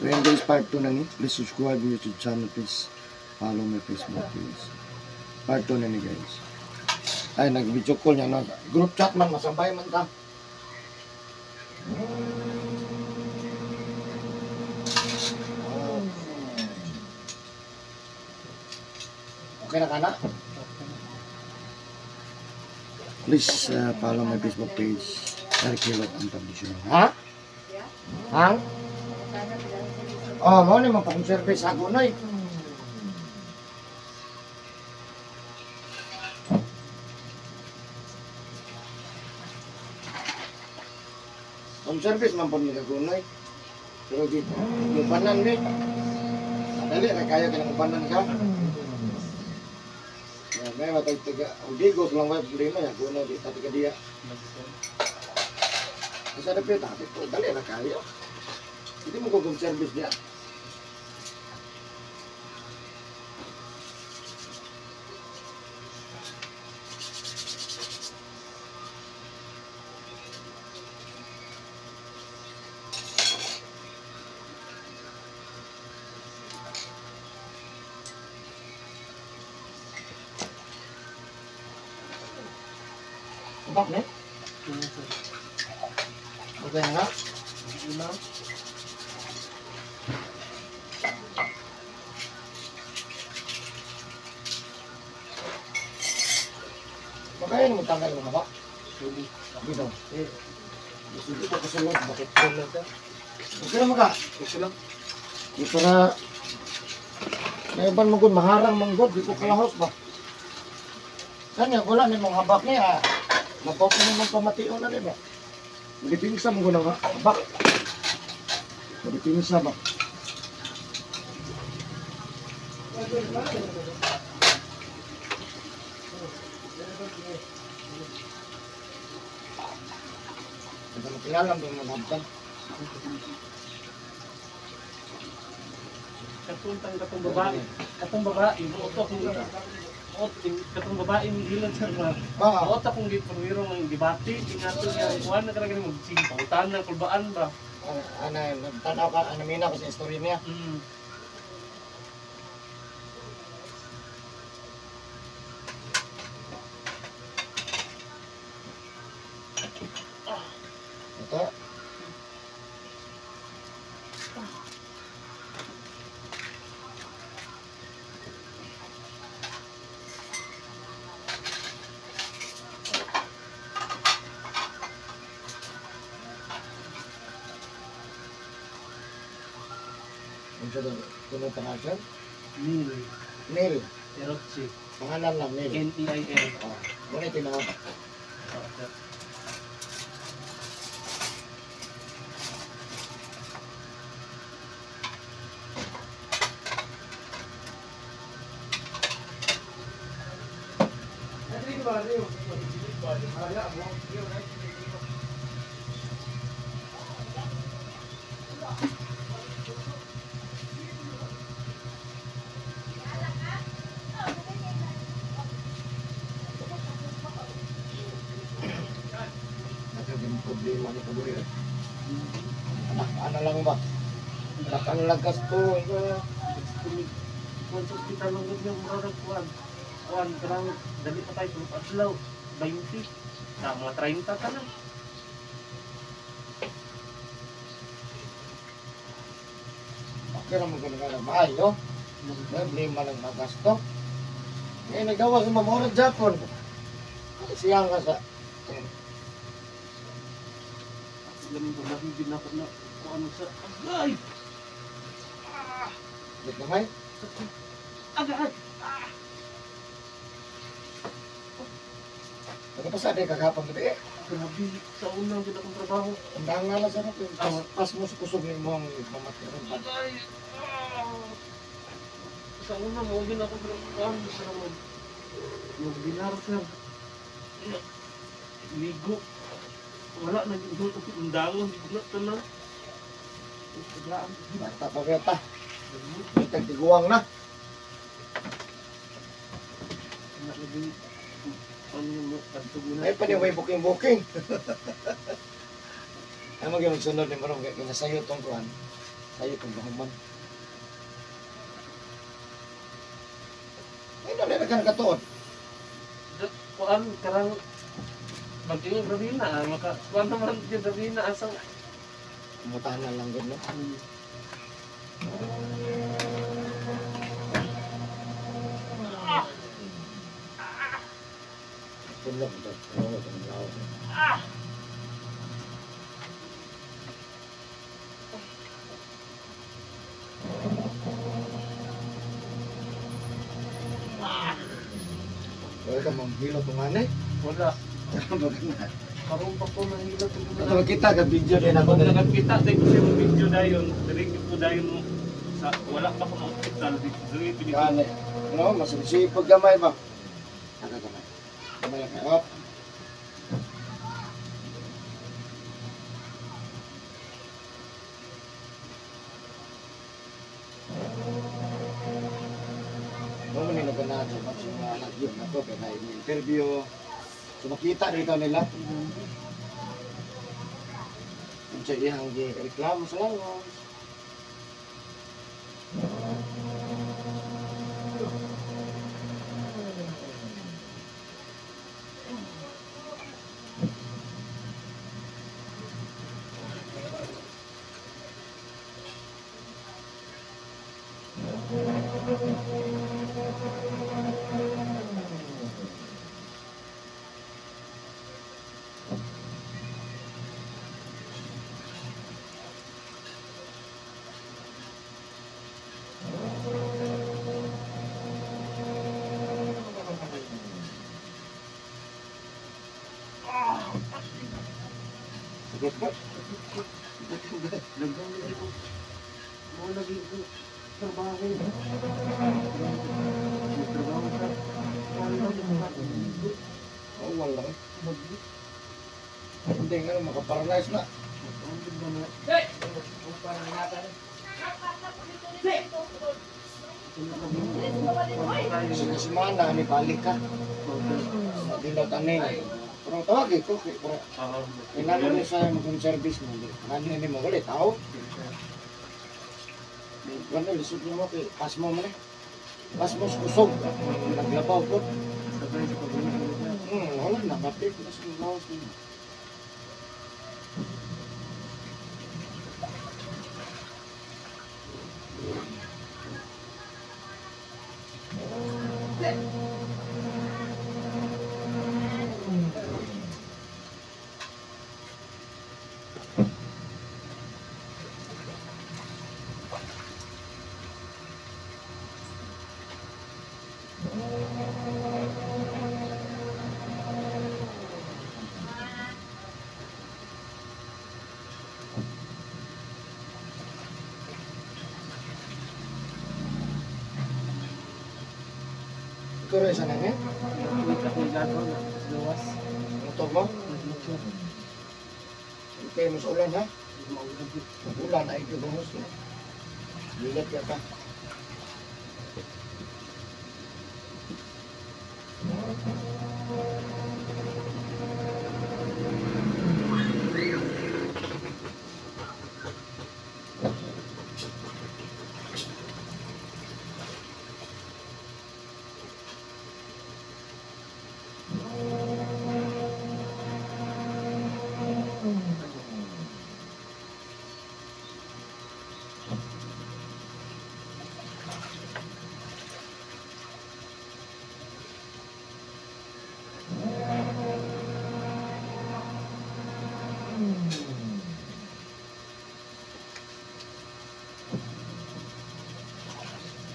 So yan guys, part 2 na ni. Please subscribe my YouTube channel, please follow my Facebook page. Part 2 na ni guys. Ay, nag-video call niya. No? Group chat man, masabay man ta. Okay na ka na? Please follow my Facebook page. Eric Hilot ang tradisyon. Ha? Ha? Oh, mo ni mapakong-service ako na eh. Home service man po ni Kagunoy. Pero di, upanan ni. Dali, na kaya ka ng upanan ka. Ya, may matag taga, digos lang may problema ya, gunoy di tati ka diya. Kasi ada pita, dali na kaya. Hindi mo kung service niya. Bak ne? Okay na nga? Magkaya mo tanggal mga ba? Dito. Eh, gusto ko kasulod. Bakit? Okay na maka? Okay lang. Di para naiban mo gud maharang man gud di ko kalahos ba. Kanya wala ni mong habak niya. Labaw pa naman pamation na di ba? Malipinsa mo gud ang habak. Malipinsa ba? Ito mo kilalang doon mo habtan. Katuntang katong babae. Katong babae, buot akong katong babae ni ilan sir ba. Buot akong gipurwiro ng debate, ingato niya kuan na karaga mo pautan na kulbaan ba. Ana nagtanaw ka ana mina ko sa istorya niya. Ito. Ano pangalan? Neil. Neil. Erotsi. Pangalan lang, Neil. N-E-I-L. Oh, muna tinawag. Problema ni kabuhi. Anak, ano lang ba? Anak, ano lang gasto? Kuan sa ospital lang gud yung murag kuan. Kuan kanang dali pa tayo sulod adlaw 20. Na mga 30 ka na. Okay ra mo gud nga maayo. Problema lang magasto. Ngayon nagawa sa mamorag Japon. Siyang ka sa Galing ko lahi din ako na kung ano sa agay. Dito gamay. Agay. Nagpasa di kagapang gabi eh. Grabe sa unang gid akong trabaho. Ang nga lang sa natin. Pas mo sa kusog ni mong mamatay ron. Agay. Sa una mo gid ako kuan sa mo. Magbinar sir. Ligo. Wala na ang dangon di na tanan. Bata pa beta. Bitag tiguang na. Ay pa ni way booking-booking. Ay maging magsunod ni Marong kay kinasayo tong kuan. Sayo kung mahuman. Ay, dali na ka nakatuod. Kuan karang mag-ingon Ravina, maka kuan naman gyud Ravina asang Mutahan na lang gud no. Tulog ito. Wala ka manghilo kung ano eh. Wala. Karon pa ko manghilo kung Ito makita ka video din ako. Kung nagkita tayo ko siya video dayon, diri ko dayon sa wala pa ko hospital diri diri. Gani. No, masisipag gamay ba? Aga gamay. Gamay lang kayo. Up. Mo man ni naganahan sa mga anak yun ako kaya na interview. So makita dito nila. Unsa iyang gi-reklamo sa langos. Sakit ba? Mo lagi ko trabaho. Trabaho sa Oh, wala. Hindi nga makaparalyze na. Sa semana ni balik ka. Dilot ani. Pero tawag ko kay para inano ni sa mga service mo. Ano ni mo wala tao. Wala lisod mo kay pasmo man eh. Pasmo sa kusog. Naglabaw ko. Wala na kapit na sa lawas mo. Ikaw rin sa nangin? Motor mo? Okay, mas ulan ha? Ulan ay gagawos. Lilat ka pa.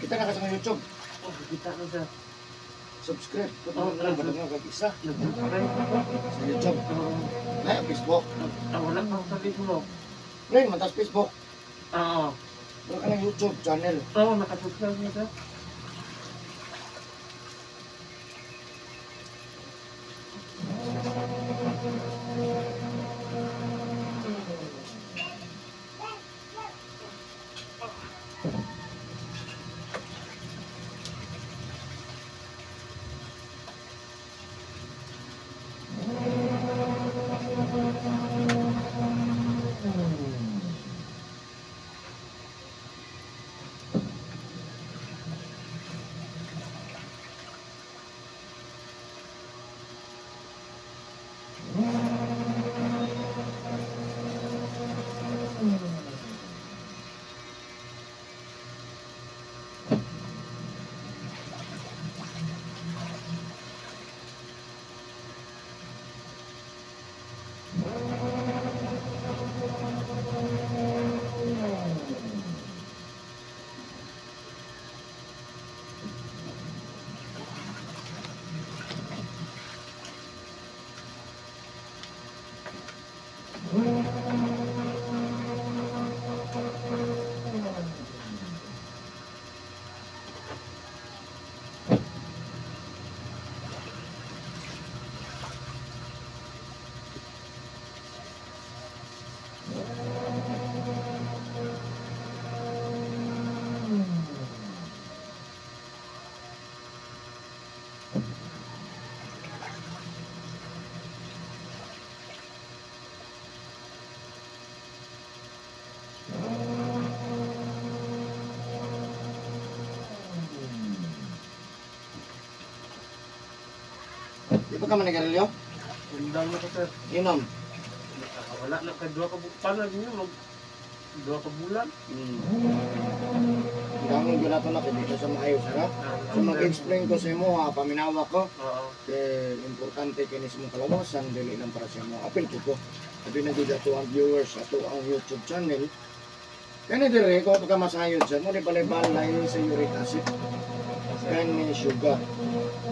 Kita na ka sa YouTube. Oh, kita na sa subscribe. Oh, Kung ano ba nga isa nag-subscribe sa YouTube. Na Facebook. Ah, wala pa sa Facebook. Rin man tas Facebook. Oo. Wala ka ng YouTube channel. Oo, nakasubscribe na siya. Di pa ka man nagarilyo? Undang na ko, sir. Inom. Wala na kay duha ka bulan niyo mag duha ka bulan. Ang gyud nato na kay dito sa maayo sir. So mag-explain ko sa imo ha, paminawa ko. Oo. Kay importante kini sa imong kalawasan dili lang para sa imo. Apil ko ko. Abi na gyud ato ang viewers ato ang YouTube channel. Kani dire ko pagka masayod sir, mo ni balay-balay sa uric acid. Kani sugar.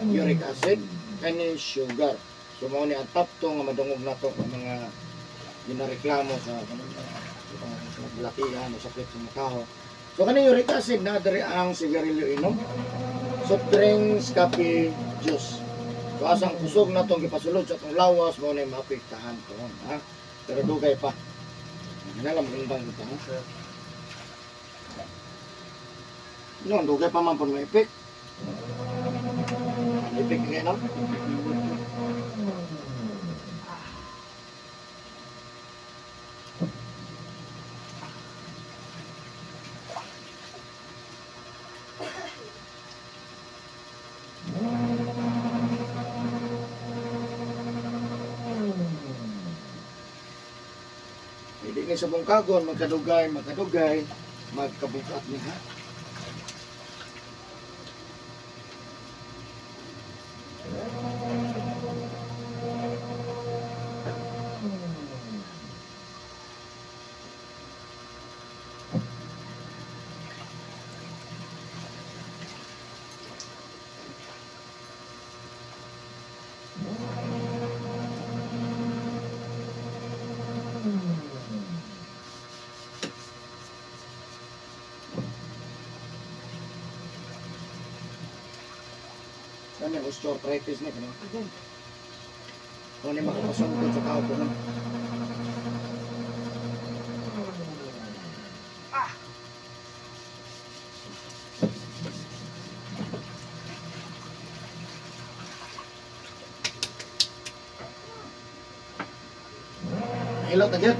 Uric acid, kani sugar. So mao ni ang top 2 nga madungog nato ang mga ginareklamo sa balakihan o sakit sa mga tao. So kani uric acid na diri ang sigarilyo inom, soft drinks, kape, juice. So asang kusog na itong gipasulod sa itong lawas mao ni maapektahan to, ha? Pero dugay pa. Ano lang magandang ito, ha? Sir. No, dugay pa man po may epek. Epek kaya no? Hindi ni sa bungkagon, magkadugay, magkadugay, magkabukat ni ha. Ano yung osteoarthritis niya, kano? Ano yung makapasungkot sa tao po, no? Hilot na dyan.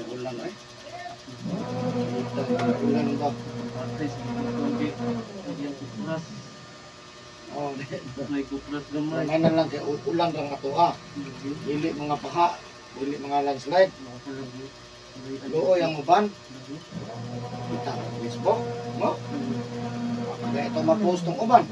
May ulan ay. Ulan ba? Patay sa kundi. Ang kupras. Oh, May kupras gamay. may na lang kay ulan ra nga tuha. Dili mga baha, dili mga landslide. Luoy ang uban. Kita sa Facebook, no? Kaya ito ma-post tong uban.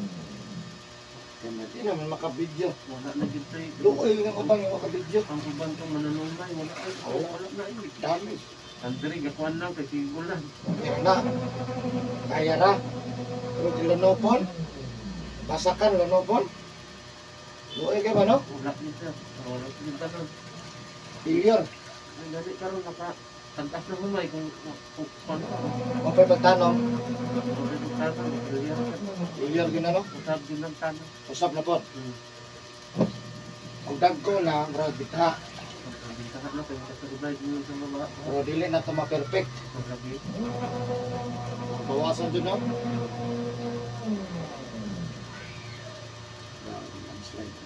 Kaya di naman maka-video. Wala na gyud tay. Luoy ang uban yung maka-video. Ang uban tong mananumay wala ay. Oo. Wala na ay. Damage. Ang diri gakuan lang kay sigulan. Kaya na. Kaya ra. Pero di lunopon. Basakan lunopon. Luoy kay ba no? Wala ni sir. Wala gyud tanan. Failure. Ang dali karon naka tagtas na humay kung kuan pa. Mapay pagtanom. Wala gyud tanan. Failure gyud na no? Usab gyud ng tanan. Usab na po. Og dagko na murag bita. Pagkabintahan na kayo sa yun sa mga Pero dili na to ma-perfect. paglabi. Bawasan dun no? Landslide.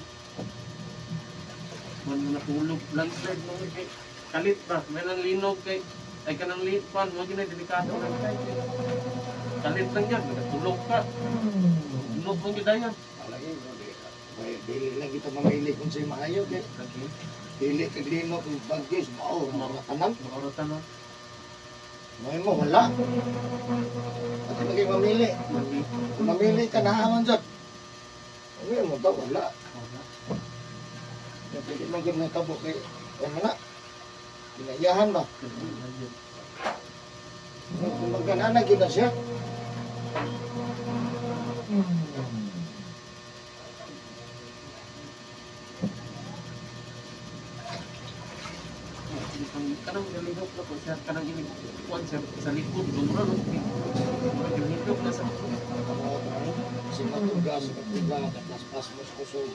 Man natulog landslide mo kay kalit ba may nang linog kay ay kanang liit pan mo gina delikado landslide. Kalit lang yan natulog ka. Tunog mo gyud dayon. Palagi, dili lang kita mamili kung sa'yo maayo. Kay dili kag linog kung bagyo, mao, mga tanan. Mauratan na. May mo, wala. At maging mamili. Kung mamili ka, naaman dyan. Ano mo daw, wala. Dili man gyud natabo kay, ano na, Pinayahan ba? Kung magkanana gyud na siya. Kanang galihok na po siya, kanang inig kuan siya sa likod, lumra no. Galihok na sa Simatuga, simatuga, katlaspas mo sa kusog.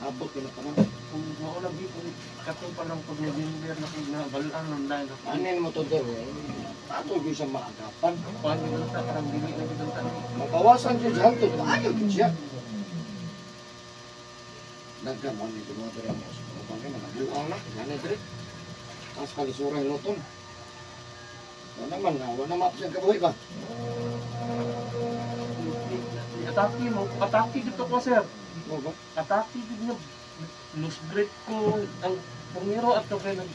Abot yun na tanan. Kung mao lagi kung katong pa lang pag November na kung nabalaan lang dahil ako. Anin mo to der, ato gyud siya maagapan. Kuan yun ta parang dili na gyud ang tanan. Mabawasan gyud siya, hantod, maayo gyud siya. Nagkamon ni mga dere mo. Upang kayo, nakabuang na, ganit dere. Tapos kalisura yung luton. Wala naman na, wala naman siyang kabuhi ba? Atake mo, atake dito ko sir. Mo ba? Atake gid nga loose grip ko ang pumiro at to kay nag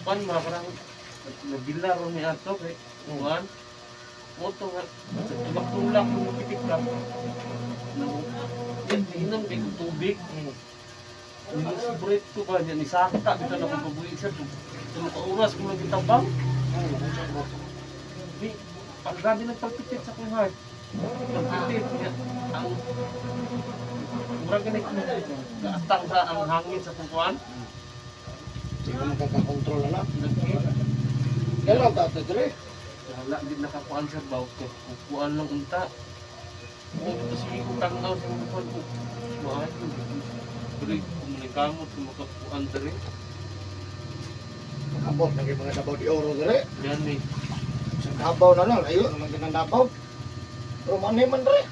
kuan mga parang nabilar ni ato kay kuan. Mo to nga tulak-tulak mo pitik ka. Yan hinom kay tubig. Loose breath ko ba niya ni sakta dito na ko pabuhi sir. Tulo ka oras ko lang gitabang. Di pag grabe nagpalpitit sa akong heart. Palpitit niya ang murag gani gaatang sa ang hangin sa akong kuan. Di ko makakakontrol na. Kailan ta ito dere? Wala gid nakakuan sir ba kay kuan lang unta. Kung ito sige ko tanaw sa mga kuan ko. Maayo. Pero kung nagkamot kung makakuan dere. Abot na kay mga Davao de Oro dere. Yan eh. Sa Davao na lang, layo naman ginang Davao. Pero manay man dere.